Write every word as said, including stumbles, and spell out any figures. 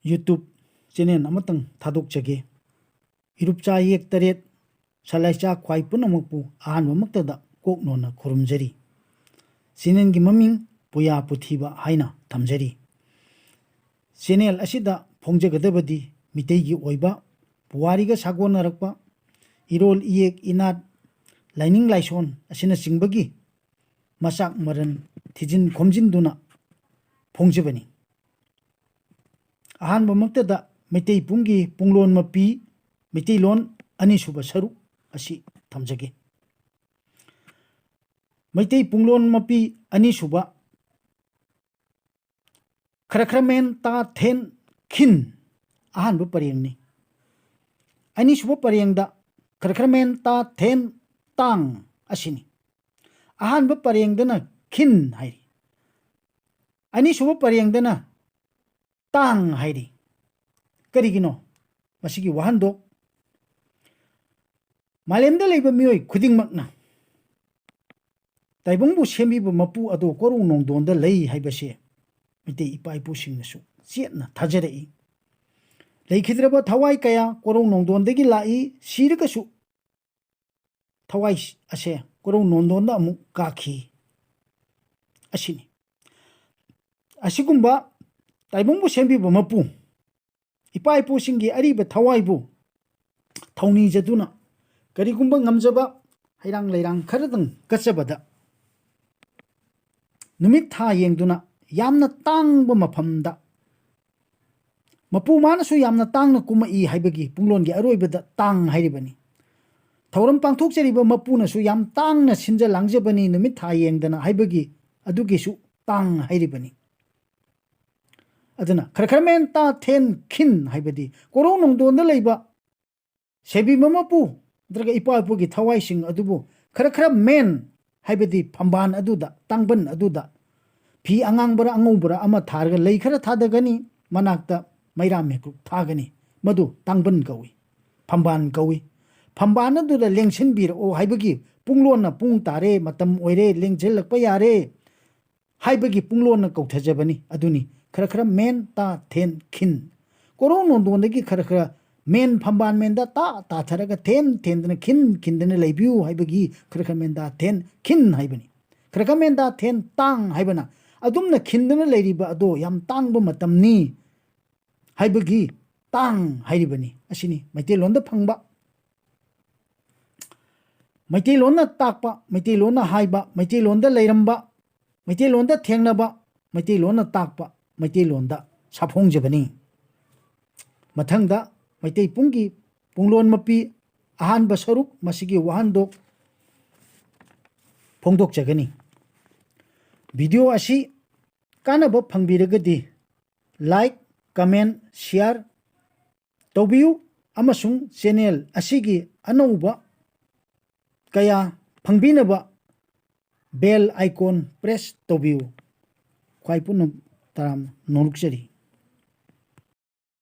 YouTube channel ꯑꯃꯇꯪ ꯊꯥꯗꯣꯛꯆꯒꯦ꯫ ꯏꯔꯨꯞꯆꯥ ꯌꯦꯛ ꯇꯔꯦꯠ, ꯁꯂꯥꯏꯆꯥ ꯈ꯭ꯋꯥꯏ ꯄꯨꯝꯅꯃꯛꯄꯨ ꯑꯍꯥꯟꯕꯃꯛꯇꯗ ꯀꯣꯛ ꯅꯣꯟꯅ ꯈꯨꯔꯨꯝꯖꯔꯤ꯫ Channelꯒꯤ ꯃꯃꯤꯡ ꯄꯨꯌꯥ ꯄꯨꯊꯤꯕ ꯍꯥꯏꯅ ꯊꯝꯖꯔꯤ꯫ Channel ꯑꯁꯤꯗ ꯐꯣꯡꯖꯒꯗꯕꯗꯤ ꯃꯤꯇꯩꯒꯤ ꯑꯣꯏꯕ ꯄꯨꯋꯥꯔꯤꯒ ꯁꯥꯒꯣꯟꯅꯔꯛꯄ, ꯏꯔꯣꯜ ꯏꯌꯦꯛ ꯏꯅꯥꯠ, ꯂꯥꯏꯅꯤꯡ ꯂꯥꯏꯁꯣꯟ ꯑꯁꯤꯅꯆꯤꯡꯕꯒꯤ ꯃꯆꯥꯛ ꯃꯔꯟ ꯊꯤꯖꯤꯟ ꯈꯣꯝꯖꯤꯟꯗꯨꯅ ꯐꯣꯡꯖꯕꯅꯤ꯫ ꯑꯍꯥꯟꯕꯃꯛꯇꯗ ꯃꯩꯇꯩ ꯄꯨꯝꯒꯤ ꯄꯨꯡꯂꯣꯟ ꯃꯄꯤ, ꯃꯩꯇꯩꯂꯣꯟ ꯑꯅꯤꯁꯨꯕ ꯁꯔꯨꯛ ꯑꯁꯤ ꯊꯝꯖꯒꯦ꯫ ꯃꯩꯇꯩ ꯄꯨꯡꯂꯣꯟ ꯃꯄꯤ ꯑꯅꯤꯁꯨꯕ ꯈꯔ ꯈꯔ ꯃꯦꯟ ꯇꯥ ꯊꯦꯟ ꯈꯤꯟ ꯑꯍꯥꯟꯕ ꯄꯔꯦꯡꯅꯤ꯫ ꯑꯅꯤꯁꯨꯕ ꯄꯔꯦꯡꯗ ꯈꯔ ꯈꯔ ꯃꯦꯟ ꯇꯥ ꯊꯦꯟ ꯇꯥꯡ ꯑꯁꯤꯅꯤ꯫ ꯑꯍꯥꯟꯕ ꯄꯔꯦꯡꯗꯅ ꯈꯤꯟ ꯍꯥꯏꯔꯤ꯫ ꯑꯅꯤꯁꯨꯕ ꯄꯔꯦꯡꯗꯅ ꯇꯥꯡ ꯍꯥꯏꯔꯤ꯫ ꯀꯔꯤꯒꯤꯅꯣ ꯃꯁꯤꯒꯤ ꯋꯥꯍꯟꯊꯣꯛ? ꯃꯥꯂꯦꯝꯗ ꯂꯩꯕ ꯃꯤꯑꯣꯏ ꯈꯨꯗꯤꯡꯃꯛꯅ ꯇꯥꯏꯕꯪꯕꯨ ꯁꯦꯝꯕꯤꯕ ꯃꯄꯨ ꯑꯗꯣ ꯀꯣꯔꯧ ꯅꯣꯡꯗꯣꯟꯗ ꯂꯩ ꯍꯥꯏꯕꯁꯦ ꯃꯩꯇꯩ ꯏꯄꯥ ꯏꯄꯨꯁꯤꯡꯅꯁꯨ ꯆꯦꯠꯅ ꯊꯥꯖꯔꯛꯏ꯫ ꯂꯩꯈꯤꯗ꯭ꯔꯕ ꯊꯋꯥꯏ ꯀꯌꯥ ꯀꯣꯔꯧ ꯅꯣꯡꯗꯣꯟꯗꯒꯤ ꯂꯥꯛꯏ, ꯁꯤꯔꯒꯁꯨ ꯊꯋꯥꯏ ꯑꯁꯦ ꯀꯣꯔꯧ ꯅꯣꯟꯗꯣꯟꯗ ꯑꯃꯨꯛ ꯀꯥꯈꯤ꯫ ꯑꯁꯤꯅꯤ꯫ ꯑꯁꯤꯒꯨꯝꯕ ꯇꯥꯏꯕꯪꯕꯨ ꯁꯦꯝꯕꯤꯕ ꯃꯄꯨ, ꯏꯄꯥ ꯏꯄꯨꯁꯤꯡꯒꯤ ꯑꯔꯤꯕ ꯊꯋꯥꯏꯕꯨ ꯊꯧꯅꯤꯖꯗꯨꯅ ꯀꯔꯤꯒꯨꯝꯕ ꯉꯝꯖꯕ ꯍꯩꯔꯥꯡ ꯂꯩꯔꯥꯡ ꯈꯔꯗꯪ ꯀꯠꯆꯕꯗ ꯅꯨꯃꯤꯠ ꯊꯥ ꯌꯦꯡꯗꯨꯅ ꯌꯥꯝꯅ ꯇꯥꯡꯕ ꯃꯐꯝꯗ ꯃꯄꯨ ꯃꯥꯅꯁꯨ ꯌꯥꯝꯅ ꯇꯥꯡꯅ ꯀꯨꯝꯃꯛꯏ ꯍꯥꯏꯕꯒꯤ ꯄꯨꯡꯂꯣꯟꯒꯤ ꯑꯔꯣꯏꯕꯗ ꯇꯥꯡ ꯍꯥꯏꯔꯤꯕꯅꯤ꯫ ꯊꯧꯔꯝ ꯄꯥꯡꯊꯣꯛꯆꯔꯤꯕ ꯃꯄꯨꯅꯁꯨ ꯌꯥꯝ ꯇꯥꯡꯅ ꯁꯤꯟꯖ ꯂꯥꯡꯖꯕꯅꯤ ꯅꯨꯃꯤꯠ ꯊꯥ ꯌꯦꯡꯗꯅ ꯍꯥꯏꯕꯒꯤ ꯑꯗꯨꯒꯤꯁꯨ ꯇꯥꯡ ꯍꯥꯏꯔꯤꯕꯅꯤ꯫ ꯑꯗꯨꯅ ꯈꯔ ꯈꯔ ꯃꯦꯟ ꯇꯥ ꯊꯦꯟ ꯈꯤꯟ ꯍꯥꯏꯕꯗꯤ ꯀꯣꯔꯧ ꯅꯣꯡꯗꯣꯟꯗ ꯂꯩꯕ ꯁꯦꯕꯤꯕ ꯃꯄꯨ ꯅꯠꯇ꯭ꯔꯒ ꯏꯄꯥ ꯏꯄꯨꯒꯤ ꯊꯋꯥꯏꯁꯤꯡ ꯑꯗꯨꯕꯨ ꯈꯔ ꯈꯔ ꯃꯦꯟ ꯍꯥꯏꯕꯗꯤ ꯐꯝꯕꯥꯟ ꯑꯗꯨꯗ, ꯇꯥꯡꯕꯟ ꯑꯗꯨꯗ ꯐꯤ ꯑꯉꯥꯡꯕꯔ ꯑꯉꯧꯕꯔ ꯑꯃ ꯊꯥꯔꯒ ꯂꯩ ꯈꯔ ꯊꯥꯗꯒꯅꯤ, ꯃꯅꯥꯛꯇ ꯃꯩꯔꯥ ꯃꯩꯀꯨꯞ ꯊꯥꯒꯅꯤ꯫ ꯃꯗꯨ ꯇꯥꯡꯕꯟ ꯀꯧꯏ, ꯐꯝꯕꯥꯟ ꯀꯧꯏ꯫ ꯐꯝꯕꯥꯟ ꯑꯗꯨꯗ ꯂꯦꯡꯁꯤꯟꯕꯤꯔꯛꯑꯣ ꯍꯥꯏꯕꯒꯤ ꯄꯨꯡꯂꯣꯟꯅ ꯄꯨꯡ ꯇꯥꯔꯦ, ꯃꯇꯝ ꯑꯣꯏꯔꯦ, ꯂꯦꯡꯁꯤꯜꯂꯛꯄ ꯌꯥꯔꯦ ꯍꯥꯏꯕꯒꯤ ꯄꯨꯡꯂꯣꯟꯅ ꯀꯧꯊꯖꯕꯅꯤ꯫ ꯑꯗꯨꯅꯤ ꯈꯔ ꯈꯔ ꯃꯦꯟ ꯇꯥ ꯊꯦꯟ ꯈꯤꯟ꯫ ꯀꯣꯔꯧ ꯅꯣꯟꯗꯣꯟꯗꯒꯤ ꯈꯔ ꯈꯔ ꯃꯦꯟ ꯐꯝꯕꯥꯜ ꯃꯦꯟꯗ ꯇꯥ ꯇꯥꯊꯔꯒ ꯊꯦꯟ ꯊꯦꯟꯗꯅ ꯈꯤꯟ ꯈꯤꯟꯗꯅ ꯂꯩꯕꯤꯌꯨ ꯍꯥꯏꯕꯒꯤ ꯈꯔ ꯈꯔ ꯃꯦꯟꯗꯥ ꯊꯦꯟ ꯈꯤꯟ ꯍꯥꯏꯕꯅꯤ꯫ ꯈꯔ ꯈꯔ ꯃꯦꯟꯗꯥ ꯊꯦꯟ ꯇꯥꯡ ꯍꯥꯏꯕꯅ ꯑꯗꯨꯝꯅ ꯈꯤꯟꯗꯅ ꯂꯩꯔꯤꯕ ꯑꯗꯣ ꯌꯥꯝ ꯇꯥꯡꯕ ꯃꯇꯝꯅꯤ ꯍꯥꯏꯕꯒꯤ ꯇꯥꯡ ꯍꯥꯏꯔꯤꯕꯅꯤ꯫ ꯑꯁꯤꯅꯤ ꯃꯩꯇꯩꯂꯣꯟꯗ ꯐꯪꯕ, ꯃꯩꯇꯩꯂꯣꯟꯅ ꯇꯥꯛꯄ, ꯃꯩꯇꯩꯂꯣꯟꯅ ꯍꯥꯏꯕ, ꯃꯩꯇꯩꯂꯣꯟꯗ ꯂꯩꯔꯝꯕ, ꯃꯩꯇꯩꯂꯣꯟꯗ ꯊꯦꯡꯅꯕ, ꯃꯩꯇꯩꯂꯣꯟꯅ ꯇꯥꯛꯄ, ꯃꯩꯇꯩꯂꯣꯟꯗ ꯁꯥꯐꯣꯡꯖꯕꯅꯤ꯫ ꯃꯊꯪꯗ ꯃꯩꯇꯩ ꯄꯨꯡꯒꯤ ꯄꯨꯡꯂꯣꯟ ꯃꯄꯤ ꯑꯍꯥꯟꯕ ꯁꯔꯨꯛ ꯃꯁꯤꯒꯤ ꯋꯥꯍꯟꯊꯣꯛ ꯐꯣꯡꯗꯣꯛꯆꯒꯅꯤ꯫ ꯚꯤꯗꯤꯑꯣ ꯑꯁꯤ ꯀꯥꯟꯅꯕ ꯐꯪꯕꯤꯔꯒꯗꯤ like, comment, share ꯇꯧꯕꯤꯌꯨ ꯑꯃꯁꯨꯡ ꯆꯦꯅꯦꯜ ꯑꯁꯤꯒꯤ ꯑꯅꯧꯕ ꯀꯌꯥ ꯐꯪꯕꯤꯅꯕ bell icon press ꯇꯧꯕꯤꯌꯨ꯫ ꯈ꯭ꯋꯥꯏ ꯄꯨꯟꯅ ꯇꯔꯥꯝꯅ ꯅꯣꯂꯨꯛꯆꯔꯤ꯫